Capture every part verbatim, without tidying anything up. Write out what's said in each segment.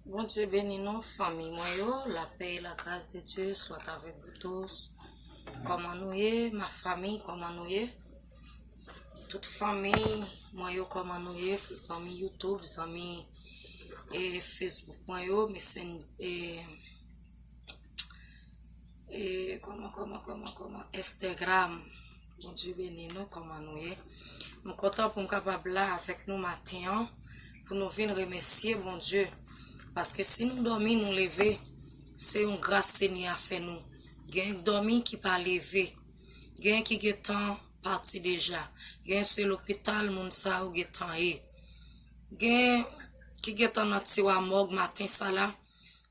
Bondye beni nou, fanmi mwen yo. La paix et la grâce de Dieu soit avec vous tous. Kòman nou ye, ma famille? Kòman nou ye? Tout fanmi mwen yo, kòman nou ye? Zanmi YouTube, zanmi e Facebook mwen yo, mesen e e kòman, kòman, kòman, kòman, Instagram. Bondye beni nou, kòman nou ye? M kontan pou m kapab la avèk nou maten an, pou nou vin remèsye Bondye. Paske si nou dòmi, nou leve, se yon gras Senyè a fè nou. Gen dòmi ki pa leve, gen ki gentan pati deja, gen se lopital moun sa yo gentan ye, gen ki gentan nan tiwa mòg maten sa la,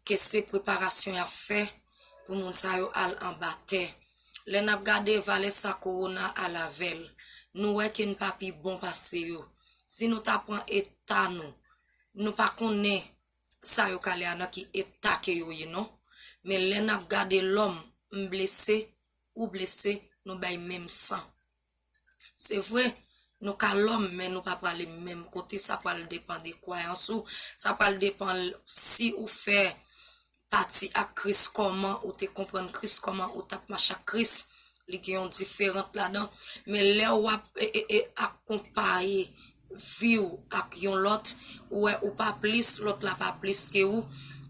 ke se preparasyon y ap fè pou moun sa yo al anba tè. Lè n ap gade valè sa kowona al avè l, nou wè ke n pa pi bon pase yo. Si nou ta pran eta nou, nou pa konnen sa yo k ale a nan ki eta ke yo ye non. Men lè n ap gade lòm, m blese, ou blese, nou bay menm san. Se vre, nou ka lòm, men nou pa prale menm kote. Sa pral depann de kwayans ou. Sa pral depann si ou fè pati ak Kris, kòman ou te konprann Kris, kòman ou t ap mache ak Kris. Li gen yon diferant ladan. Men lè w ap e, e, e, akonpaye vi w ak yon lòt, ou wè ou pa plis, lòt la pa plis ke ou.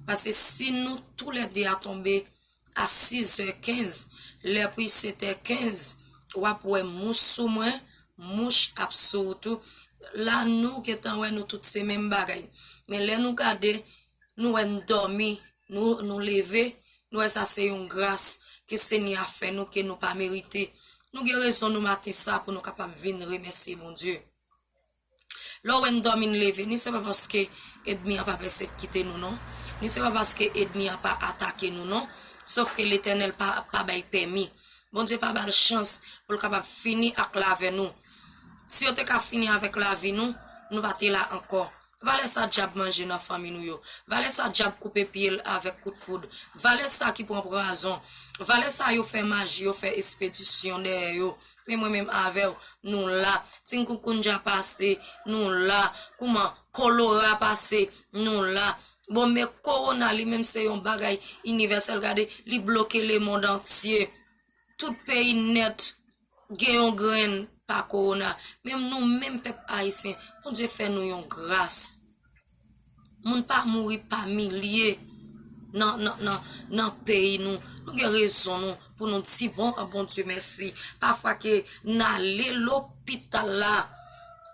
Paske si nou toulède a tonbe a sizè kenz, lè pou setè kenz, w ap wè mouch sou mwen, mouch ap sou ou tou. La, nou gentan wè nou tout se menm bagay. Men lè nou gade, nou wè n dòmi, nou, nou leve, nou wè sa se yon gras ke Senyè a fè nou, ke nou pa merite. Nou gen rezon nou maten sa pou nou kapab vin remèsye Bondye. Lè w wè n dòmi n leve, ni se pa paske ènmi an pa pèsekite nou non, ni se pa paske ènmi an pa atake nou non. Sòf ke Letènèl pa, pa bay pèmi. Bondye pa ba l chans pou l kapab fini ak lavi nou. Si yo te ka fini avèk lavi nou, nou pa te la ankò. Valè sa dyab manje nan fanmi nou yo. Valè sa dyab koupe pye l avèk kout poud. Valè sa ki pran pwazon. Valè sa yo fè maji, yo fè espedisyon dèyè yo. Men mwen menm avè w, nou la. Chikungunya pase, nou la. Kouman? Kolera pase, nou la. Bon, men kowona li menm se yon bagay inivèsèl. Gade, li bloke lemonn antye. Tout peyi nèt gen yon grenn pa kowona. Menm nou menm pèp ayisyen, Bondye fè nou yon gras. Moun pa mouri pa milye nan, nan, nan, nan peyi nou. Nou gen rezon nou pou nou di bon, a Bondye mèsi. Pafwa ke n ale lopital la,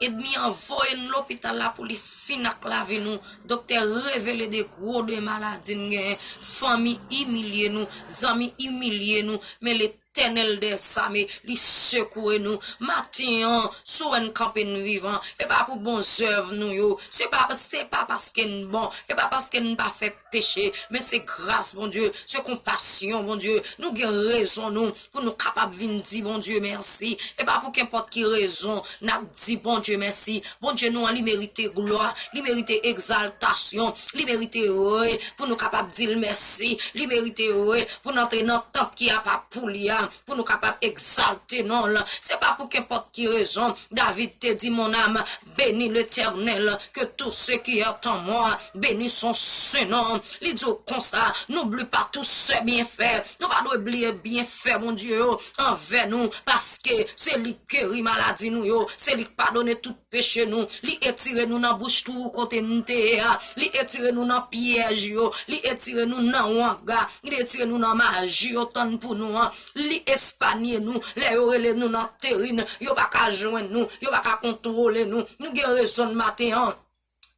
ènmi an voye n lopital la pou li fin ak lavi nou. Doktè revele de gwo de maladi n genyen. Fanmi imilye nou, zanmi imilye nou. Men Letènèl dèzame, li sekoure nou. Maten an, si w wè n kanpe n vivan, e pa pou bon zèv nou yo. Se pa, se pa paske n bon, e pa paske n pa fè peche, men se gras Bondye, se konpasyon Bondye. Nou gen rezon nou pou nou kapab vin di Bondye mèsi. E pa pou kenpòt ki rezon n ap di Bondye mèsi. Bondye nou an, li merite glwa, li merite egzaltasyon, li merite re pou nou kapab di l mèsi, li merite re pou n antre nan tanp ki apa pou li a, pou nou kapab egzalte non l. Se pa pou kenpòt ki rezon David te di, mon âme, bénis l'Éternel, que tout ce qui est en moi bénisse son saint nom. Li di w konsa, n'oublie pas tous ses bienfaits. Nou pa dwe bliye byenfè Bondye yo anvè nou, paske se li k geri maladi nou yo, se li k padone tout peche nou. Li etire nou nan bouch twou kote n te ye a. Li etire nou nan pyèj yo. Li etire nou nan wanga. Li etire nou nan maji yo tann pou nou an. Li espanye nou. Lè yo rele nou nan terin, yo pa ka jwenn nou. Yo pa ka kontwole nou. Nou gen rezon maten an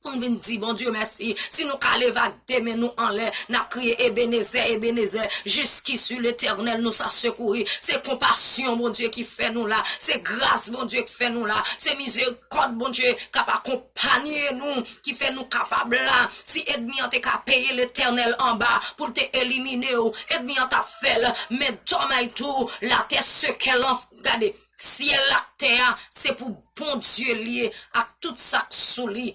pou n vin di Bondye mèsi. Si nou ka leve ak de men nou anlè, n ap kriye, Ebenezè, Ebenezè, jusqu'ici l'Éternel nous a secourus. Se konpasyon Bondye ki fè nou la. Se gras Bondye ki fè nou la. Se mizerikòd Bondye k ap akonpanye nou, ki fè nou kapab la. Si ènmi an te ka peye Letènèl anba pou l te elimine w, ènmi an t ap fè l. Men dòmay tou, latè seke l an, gade, syèl la ak tè a, se pou Bondye l ye ak tout sa k sou li.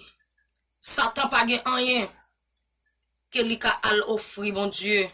Satan pa gen anyen ke li ka al ofri Bondye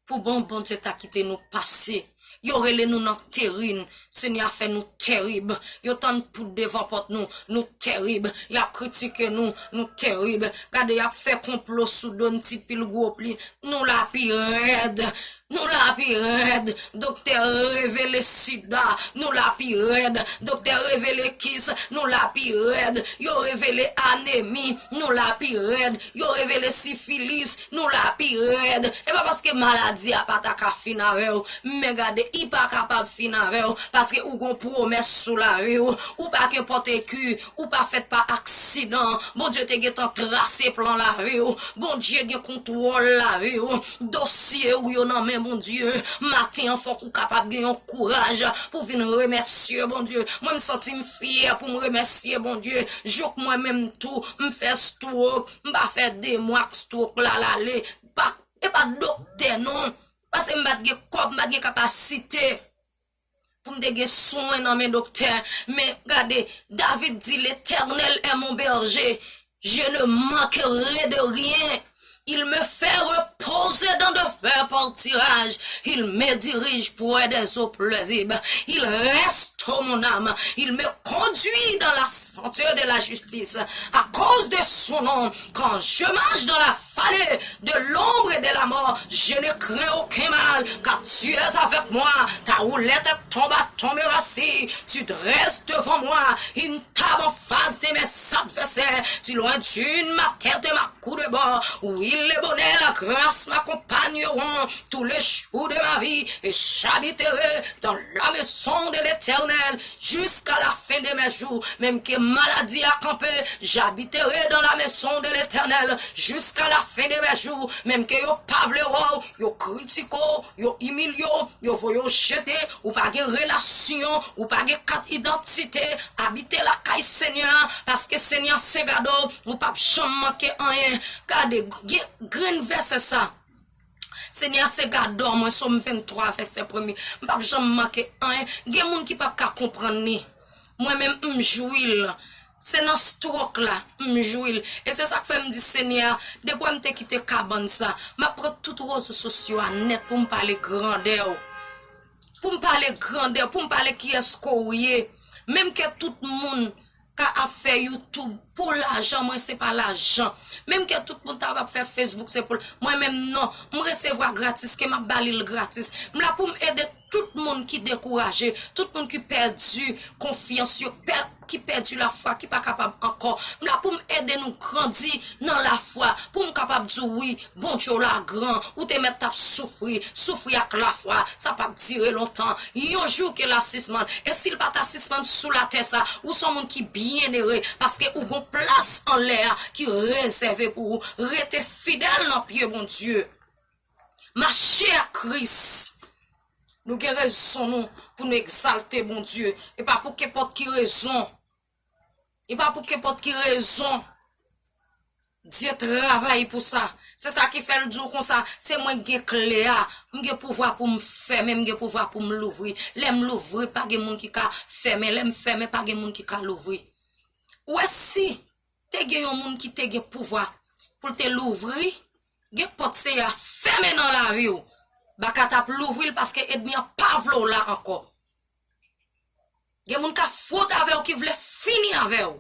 pou bon Bondye ta kite nou pase. Yo rele nou nan teren. Senyè a fè nou terib. Yo tann poud devan pòt nou, nou terib. Y ap kritike nou, nou terib. Gade, y ap fè konplo sou do n, ti pil gwo pli. Nou la pi rèd. Nou la pi rèd. Doktè revele sida. Nou la pi rèd. Doktè revele kis. Nou la pi rèd. Yo revele anemi. Nou la pi rèd. Yo revele sifilis. Nou la pi rèd. E pa paske maladi a pa ta ka fin avè w. Men gade, i pa kapab fin avè w. Paske ou gon pwomès sou lavi w. Ou pa kenpòte ki. Ou pa fèt pa aksidan. Bondye te gentan trase plan lavi w. Bondye gen kontwòl lavi w. Dosye w yo nan men Bondye. Maten an, fòk ou kapab gen yon kouraj pou vin remèsye Bondye. Mwen, m santi m fyè pou m remèsye Bondye. Jouk mwen menm tou, m fè stroke. M pa fè de mwa k stroke la l ale. Pa, e pa doktè non. Paske m pa t gen kòb, m pa t gen kapasite pou m te gen swen nan men doktè. Men gade, David di, L'Éternel est mon berger, je ne manquerai de rien. Il me fait reposer dans de verts pâturages. Il me dirige près des eaux paisibles. Il restaure mon âme. Il me conduit dans la sentière de la justice. À cause de son nom, quand je marche dans la vallée de l'ombre et de la mort, je ne crains aucun mal, car tu es avec moi. Ta houlette et ton bâton me rassurent. Tu dresses devant moi une table en face de mes adversaires. Tu loins d'une ma tête et ma cou de bord. Oui, le bonheur et la grâce m'accompagneront tous les jours de ma vie, et j'habiterai dans la maison de l'Éternel jusqu'à la fin de mes jours. Menm ke maladi a kanpe, j'habiterai dans la maison de l'Éternel jusqu'à la fin de mes jours. Menm ke yo pa vle wè w, yo kritike w, yo imilye w, yo voye w jete, ou pa gen relasyon, ou pa gen kat idantite, abite lakay Senyè a, paske Senyè a se gado w, ou p ap janm manke anyen. Gade, gen grenn vèsè sa. Senyè a se gado mwen, Sòm venntwa, vèsè premye. M p ap janm manke anyen. Gen moun ki p ap ka konprann li. Mwen menm, m jwi l. Se nan stroke la, m jwi l. E se sa k fè m di Senyè a, depi m te kite kabann sa, m ap pran tout rezo sosyo a nèt pou m pale grandè w. Pou m pale grandè w, pou m pale kiyès ke w ye. Menm ke tout moun ka ap fè YouTube pou lajan, mwen se pa lajan. Menm ke tout moun ta ap fè Facebook se pou l, mwen menm non. M resevwa gratis, ke m ap ba li l gratis. M la pou m ede tout moun ki dekouraje, tout moun ki pèdi konfyans yo, pè-, ki pèdi lafwa, ki pa kapab ankò. M la pou m ede nou grandi nan lafwa, pou m kapab di w wi, Bondye w la gran, ou te mèt t ap soufri, soufri ak lafwa, sa p ap dire lontan. Yon jou ke l a sispann. E si l pa ta sispann sou latè sa, ou se yon moun ki byenere, paske ou gon plas anlè a ki rezève pou ou. Rete fidèl nan pye Bondye. Mache ak Kris. Nou gen rezon nou pou nou egzalte Bondye. E pa pou kenpòt ki rezon. E pa pou kenpòt ki rezon. Dye travay pou sa. Se sa ki fè l di w konsa, se mwen k gen kle a. M gen pouvwa pou m fèmen, m gen pouvwa pou m louvri. Lè m louvri, pa gen moun ki ka fèmen. Lè m fèmen, pa gen moun ki ka louvri. Ou wè, si te gen yon moun ki te gen pouvwa pou l te louvri, gen pòt Seyè a fèmen nan lavi w, baka t ap louvri l paske ènmi an pa vle w la ankò. Gen moun k ap fwote avè w ki vle fini avè w.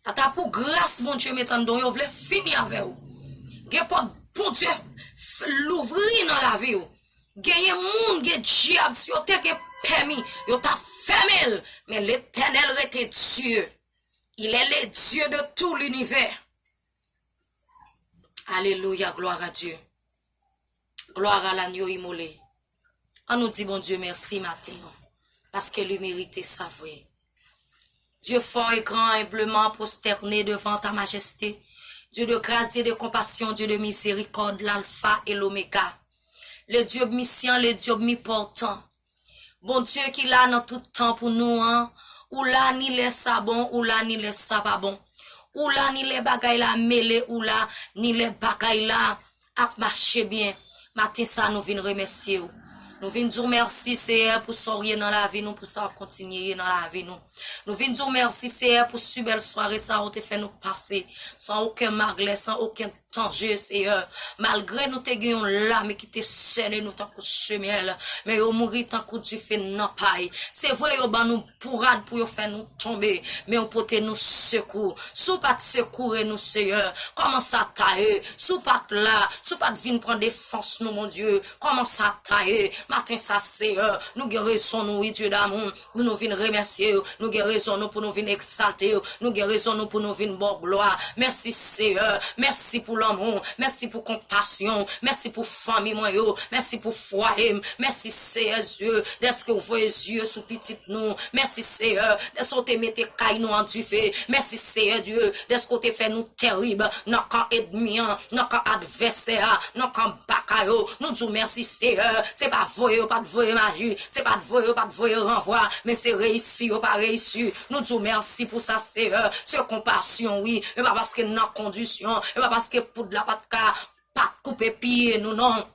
Ata pou gras Bondye met anndan w, yo vle fini avè w. Gen pòt Bondye f-, louvri nan lavi w. Genyen moun, gen dyab, si yo te gen pèmi, yo t ap fèmen l. Men Letènèl rete Dye. Il est le Dieu de tout l'univers. Alelouya, gloire à Dieu. Gloire à l'agneau immolé. An nou di Bondye mèsi maten an, paske li merite sa vre. Dieu fort et grand, humblement prosterné devant ta majesté. Dieu de grâce, Dieu de compassion, Dieu de miséricorde, l'alpha et l'oméga. Le Dieu omniscient, le Dieu omnipotent. Bondye ki la nan tout tan pou nou an, ou la ni lè sa bon, ou la ni lè sa pa bon. Ou la ni lè bagay la mele, ou la ni lè bagay la ap mache byen. Maten sa, nou vin remèsye w. Nou vin di w mèsi, Seyè, pou sa w ye nan lavi nou, pou sa w ap kontinye ye nan lavi nou. Nou vin di w mèsi, Seyè, pou si bèl sware sa ou te fè nou pase, san okenn maglè, san okenn danje, Seyè. Malgre nou te gen yon lame ki te sènen nou tankou semèl, men yo mouri tankou dife nan pay. Se vre, yo ban nou bourad pou yo fè nou tonbe, men ou pote nou sekou. Si w pa t sekoure nou, Seyè, kòman sa ta ye? Si w pa t la, si w pa t vin pran defans nou, Bondye, kòman sa ta ye? Maten sa, Seyè, nou gen rezon nou, wi, Dye damou, pou nou vin remèsye w. Nou gen rezon nou pou nou vin egzalte w. Nou gen rezon nou pou nou vin ba w glwa. Mèsi, Seyè. Mèsi pou lanmou w. Mèsi pou konpasyon w. Mèsi pou fanmi mwen yo. Mèsi pou fwaye m. Mèsi, Seyè Dye, dèske w voye zye sou pitit nou. Mèsi, Seyè, dèske w te mete kay nou an dife. Mèsi, Seyè Dye, dèske w te fè nou terib nan kan ènmi an, nan kan advèsè a, nan kan baka yo. Nou di w mèsi, Seyè. Se pa voye yo pa t voye maji, se pa t voye yo pa t voye ranvwa, men se reyisi yo pa reyisi. Nou di w mèsi pou sa, Seyè. Se konpasyon, wi. E pa paske n nan kondisyon, e pa paske poud la pa t ka pa t koupe pye nou, non.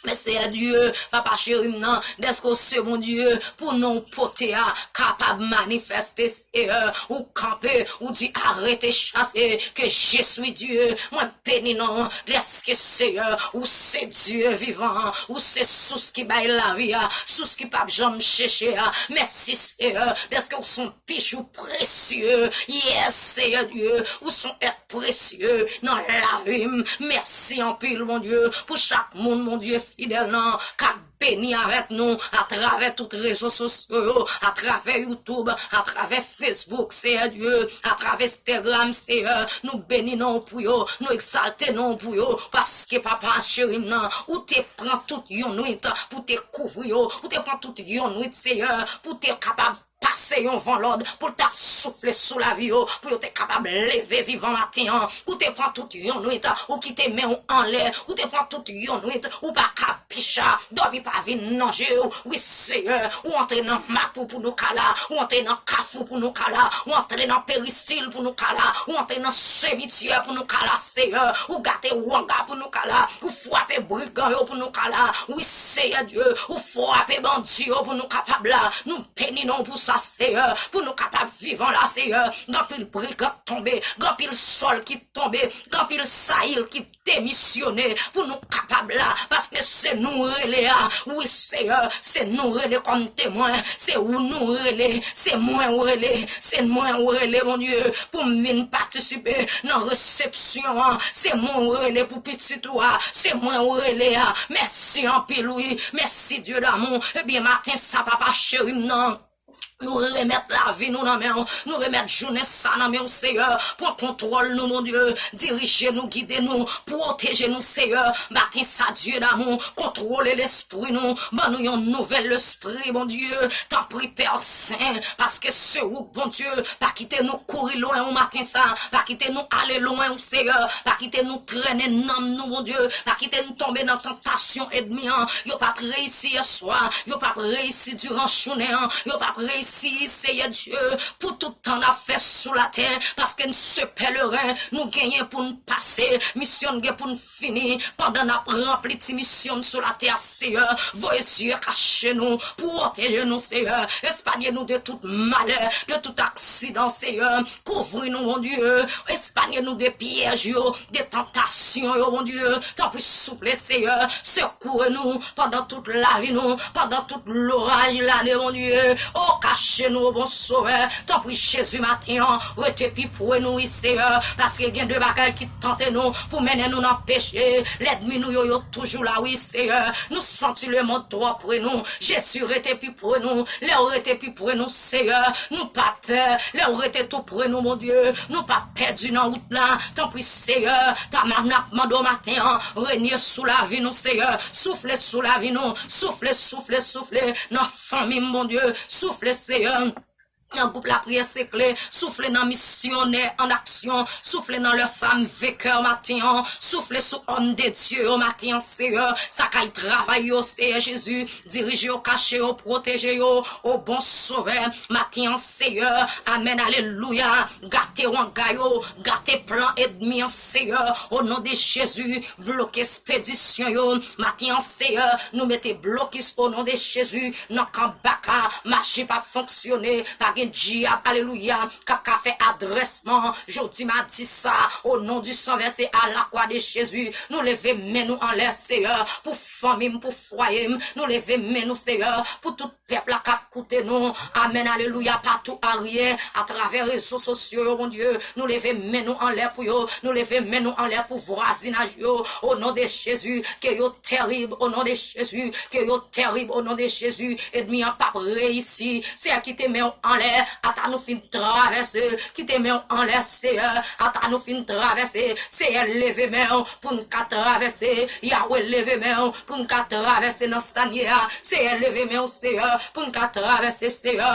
Men Seyè Dye, Papa cheri m nan, dèske w se Bondye pou non w pote a kapab manifeste, Seyè. Ou kanpe, ou di, arete chase, ke je suis Dieu. Mwen beni non w, dèske Seyè, ou se Dye vivan an, ou se sous ki bay lavi a, sous ki p ap janm cheche a. Mèsi, Seyè, dèske w se yon bijou presye. Yes, Seyè Dye, ou se yon èt presye nan lavi m. Mèsi anpil, Bondye, pou chak moun, Bondye, fidèl nan, k ap beni avèk nou atravè tout rezo sosyo yo, atravè YouTube, atravè Facebook, Seyè Dye, atravè Instagram, Seyè. Nou beni non w pou yo, nou egzalte non w pou yo, paske, Papa cheri m nan, ou te pran tout yon nwit pou te kouvri yo, ou te pran tout yon nwit, Seyè, pou te kapab pase yon van lòd pou l t ap soufle sou lavi yo, pou yo te kapab leve vivan maten an. Ou te pran tout yon nwit, ou kite men w anlè, ou te pran tout yon nwit, ou pa kapicha, dòmi pa vin nan je w. Wi, Seyè, ou antre nan Mapou pou nou ka la, ou antre nan Kafou pou nou ka la, ou antre nan Perisil pou nou ka la, ou antre nan simityè pou nou ka la, Seyè, ou gate wanga pou nou ka la, ou frape brigan yo pou nou ka la. Wi, Seyè Dye, ou frape bandi yo pou nou kapab la. Nou beni non w pou sa, Seyè, pou nou kapab vivan la, Seyè. Gen anpil brigan k tonbe, gen anpil Sòl ki tonbe, gen anpil Sayil ki demisyone pou nou kapab la, paske se nou rele a. Wi, Seyè, se nou rele kòm temwen, se ou nou rele, se mwen ou rele, se mwen ou rele, Bondye, pou m vin patisipe nan resepsyon an, se mwen ou rele pou pitit ou a, se mwen ou rele a. Mèsi anpil, wi, mèsi, Dye damou. Ebyen, maten sa, Papa cheri m nan, nou remèt lavi nou nan men w. Nou remèt jounen sa nan men w, Seyè. Pran kontwòl nou, Bondye. Dirije nou, gide nou, pwoteje nou, Seyè. Maten sa, Dye damou, kontwole lespri nou. Ban nou yon nouvèl lespri, Bondye. Tanpri, Pè Sen, paske se ou k Bondye. Pa kite nou kouri lwen w maten sa. Pa kite nou ale lwen w, Seyè. Pa kite nou trennen nanm nou, Bondye. Pa kite nou tonbe nan tantasyon ènmi an. Yo pa t reyisi yèswa. Yo p ap reyisi diran jounen an. Yo p ap reyisi, Seyè Dye, pou tout tan n ap fè sou latè, paske n se pèleren, nou genyen pou n pase, misyon n gen pou n fini, pandan n ap ranpli ti misyon n sou latè a, Seyè. Voye zye kache nou, pwoteje nou, Seyè. Espanye nou de tout malè, de tout aksidan, Seyè. Kouvri nou, Bondye. Espanye nou de pyèj yo, de tantasyon yo, Bondye. Tanpri, souple, Seyè, sekoure nou pandan tout lavi nou, pandan tout loraj lane, Bondye. O, kache nou, o bon Sovè. Tanpri, Jezi, maten an, rete pi pre nou, wi, Seyè, paske gen de bagay ki tante nou pou mennen nou nan peche. Lènmi nou yo, yo toujou la, wi, Seyè. Nou santi lemonn twò pre nou. Jezi, rete pi pre nou. Lè w rete pi pre nou, Seyè, nou pa pè. Lè w rete tou pre nou, Bondye, nou pa pèdi nan wout la. Tanpri, Seyè, ta ma-, n ap mande w maten an, renye sou lavi nou, Seyè. Soufle sou lavi nou. Soufle, soufle, soufle nan fanmi m, Bondye. Soufle, Seyè, nan gwoup lapriyè sekle, soufle nan misyonè an aksyon, soufle nan lè fanm vekè maten an, soufle sou òm de Dye yo maten an, Seyè, sa kay travay yo, Seyè Jezi, dirije yo, kache yo, pwoteje yo, o bon Sovè, maten an, Seyè, amèn, alelouya, gate wanga yo, gate plan ènmi an, Seyè, o non de Jezi, bloke espedisyon yo, maten an, Seyè, nou mete blokis o non de Jezi nan kan baka, maji p ap fonksyone, pa Gen dyab, alelouya, k ap ka fè adrèsman. Jodi madi sa, o non di san vèse a la kwa de Jezi, nou leve men nou anlè, Seyè, pou fanmi m, pou fwaye m. Nou leve men nou, Seyè, pou tout pèp la k ap koute nou. Amèn, alelouya, patou aryè, atravè rezo sosyo yo, Bondye, nou leve men nou anlè pou yo. Nou leve men nou anlè pou vwazinaj yo. O non de Jezi, ke yo terib, o non de Jezi, ke yo terib, o non de Jezi. Ènmi an p ap reyisi. Seyè, kite men w anlè, ata nou fin travèse. Kite men w anlè, Seyè, ata nou fin travèse. Seyè, leve men w pou n ka travèse. Yawe, leve men w pou n ka travèse nan sa n ye a. Seyè, leve men w, Seyè, pou n ka travèse, Seyè.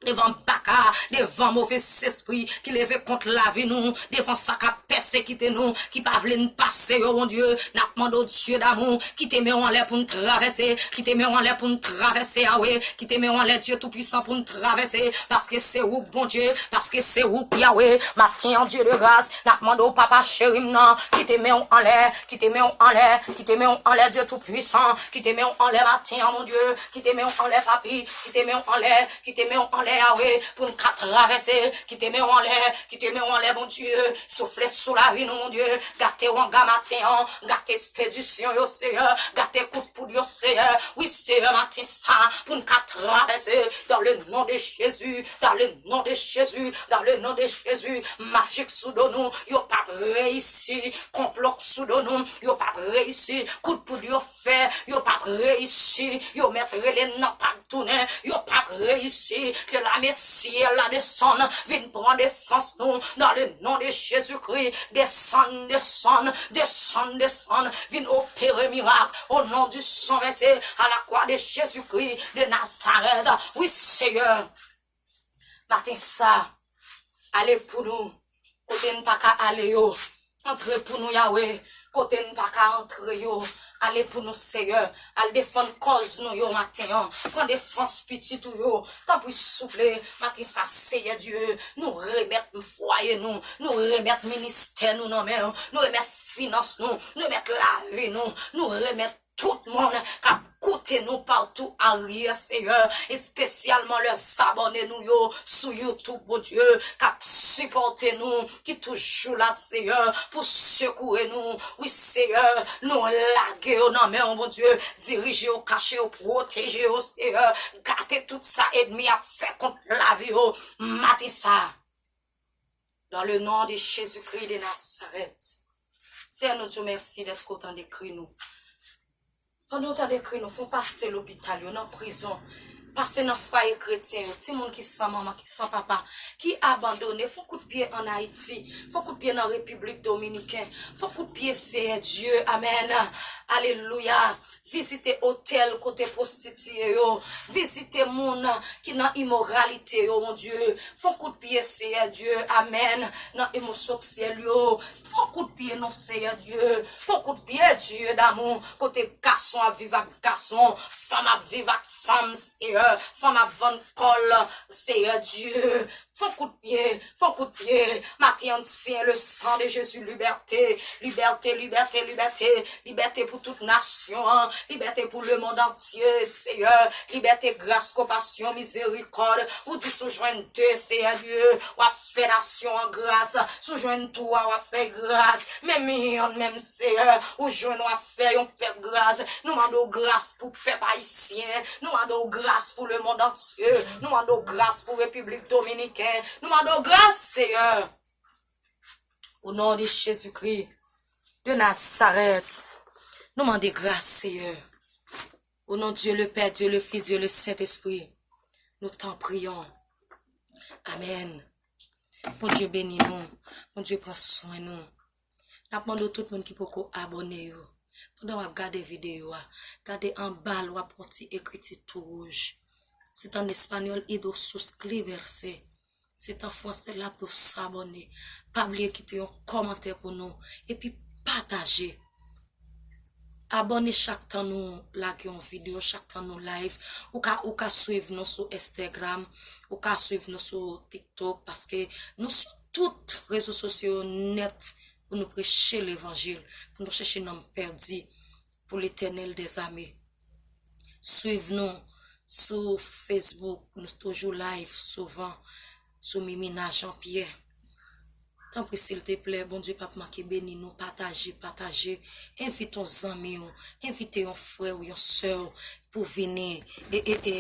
Devan baka, devan move zespri ki leve kont lavi nou, devan sa k ap pèsekite nou, ki pa vle n pase yo, Bondye, n ap mande w, Dye damou, kite men w anlè pou n travèse, kite men w anlè pou n travèse, Yawe, kite men w anlè, Dye Toupisan, pou n travèse, paske se ou k Bondye, paske se ou k Yawe. Maten an, Dye de gras, n ap mande w, Papa cheri m nan, kite men w anlè, kite men w anlè, kite men w anlè, Dye Toupisan, kite men w anlè maten an, Bondye, kite men w anlè, Papi, kite men w anlè, kite men w anlè, Yawe, pou n ka travèse, kite men w anlè, kite men w anlè, Bondye, soufle sou lavi nou, Bondye, gate wanga maten an, gate espedisyon yo, Seyè, gate kout poud yo, Seyè, wi, Seyè, maten sa, pou n ka travèse, dans le nom de Jésus, dans le nom de Jésus, dans le nom de Jésus, majik sou do nou, yo p ap reyisi, konplo k sou do nou, yo p ap reyisi, kout poud yo fè, yo p ap reyisi, yo mèt rele n nan tab tounen, yo p ap reyisi, ke lame syèl la desann, vin pran defans nou, dans le nom de Jésus-Christ, desann, desann, desann, desann, vin opere mirak, au nom du sang versé à la croix de Jésus-Christ de Nazareth, wi Seyè, maten sa, ale pou nou, kote n pa ka ale yo, antre pou nou, Yawe, kote n pa ka antre yo, ale pou nou, Seyè, al defann kòz nou yo maten an, pran defans pitit ou yo, tanpri souple, maten sa, Seyè Dye, nou remèt fwaye nou, nou remèt ministè nou nan men w, nou remèt finans nou, nou remèt lavi nou, nou remèt tout moun k ap koute nou patou aryè, Seyè, espesyalman lè zabòne nou yo sou YouTube, Bondye, k ap sipòte nou, ki toujou la, Seyè, pou sekoure nou. Wi, Seyè, nou lage yo nan men w, Bondye. Dirije yo, kache yo, pwoteje yo, Seyè. Gate tout sa ènmi ap fè kont lavi yo maten sa. Dans le nom de Jésus-Christ de Nazareth. Seyè, nou di w mèsi dèske w tande kri nou. Pandan w tande kri nou, fè w pase lopital yo, nan prizon, pase nan fwaye kretyen yo, timoun ki san manman, ki san papa, ki abandone, fè w kout pye ann Ayiti, fè w kout pye nan Repiblik Dominiken, fè w kout pye, Seyè Dye, amèn, alelouya. Vizite otèl kote pwostitiye yo. Vizite moun ki nan imoralite yo, Bondye. Fè w kout pye, Seyè Dye. Amèn. Nan omoseksyèl yo. Fè w kout pye, non, Seyè Dye. Fè w kout pye, Dye damou. Kote gason ap viv ak gason. Fanm ap viv ak fanm, Seyè. Fanm ap vann kò l, Seyè Dye. Fè w kout pye, fè w kout pye. Maten an, Seyè, le sang de Jésus, libète, libète, libète, libète, libète pou tout nasyon an, libète pou lemonn antye, Seyè, libète, gras, konpasyon, mizerikòd. Ou di si w jwenn de, Seyè Dye, w ap fè nasyon an gras. Si w jwenn twa, w ap fè gras. Menm yonn, menm, Seyè, ou jwenn, w ap fè yon pèp gras. Nou mande w gras pou pèp ayisyen. Nou mande w gras pou lemonn antye. Nou mande w gras pou Repiblik Dominiken. Nou mande w gras, Seyè. Au nom de Jésus-Christ de Nazareth. Nou mande gras, Seyè. Au nom de Dieu le Père, Dieu le Fils, Dieu le Saint-Esprit. Nous t'en prions. Amèn. Bondye beni nou. Bondye pran swen nou. N ap mande w tout moun ki poko abòne yo. Pandan w ap gade videyo a, gade anba l w ap wè yon ti ekriti tou wouj. Se t an espanyòl, y dos suscribirse. Se t an fransè, l ap di w s'abonner. Pa bliye kite yon kòmantè pou nou. Epi pataje. Abòne chak tan nou lage yon videyo, chak tan nou live. Ou ka, ou ka swiv nou sou Instagram, ou ka swiv nou sou TikTok, paske nou sou tout rezo sosyo yo nèt pou nou preche levanjil, pou nou chèche nanm pèdi pou Letènèl dèzame. Swiv nou sou Facebook, nou toujou live souvan sou Mimina Jean Pierre. Tanpri, silteplè, Bondye p ap manke beni nou. Pataje, pataje. Envite yon zanmi w, envite yon frè w, yon sè w pou vini e, e, e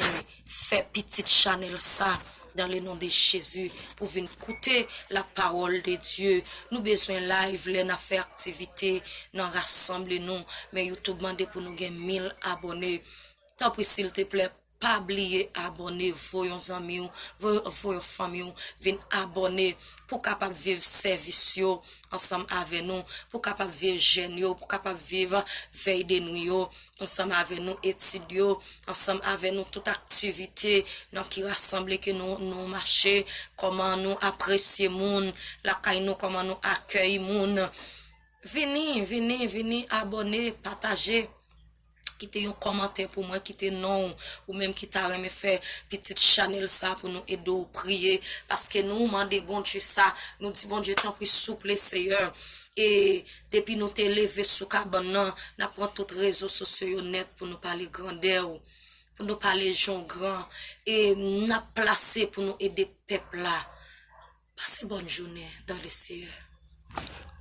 fè pitit chanèl sa dans le nom de Jésus, pou vin koute la parole de Dieu. Nou bezwen live lè n ap fè aktivite, nan rasanble nou. Men YouTube mande pou nou gen mil abòne. Tanpri, silteplè, pa bliye abòne, voye yon zanmi w, voye, voye yon fanmi w vin abòne pou kapab viv sèvis yo ansanm avè nou, pou kapab viv jèn yo, pou kapab viv vèy de nwi yo ansanm avè nou, etid yo ansanm avè nou, tout aktivite nan ki rasanble ke nou, nou mache, kòman nou apresye moun lakay nou, kòman nou akèy moun. Vini, vini, vini, abòne, pataje. Kite yon kòmantè pou mwen, kite non w, ou menm ki ta renmen fè pitit chanèl sa pou nou ede w priye, paske nou mande Bondye sa, nou di Bondye, tanpri, souple, Seyè. E depi nou te leve sou kabann nan, n ap pran tout rezo sosyo yo nèt pou nou pale grandè w, pou nou pale jan w gran, e n ap plase pou nou ede pèp la. Pase bòn jounen dans le Seyè.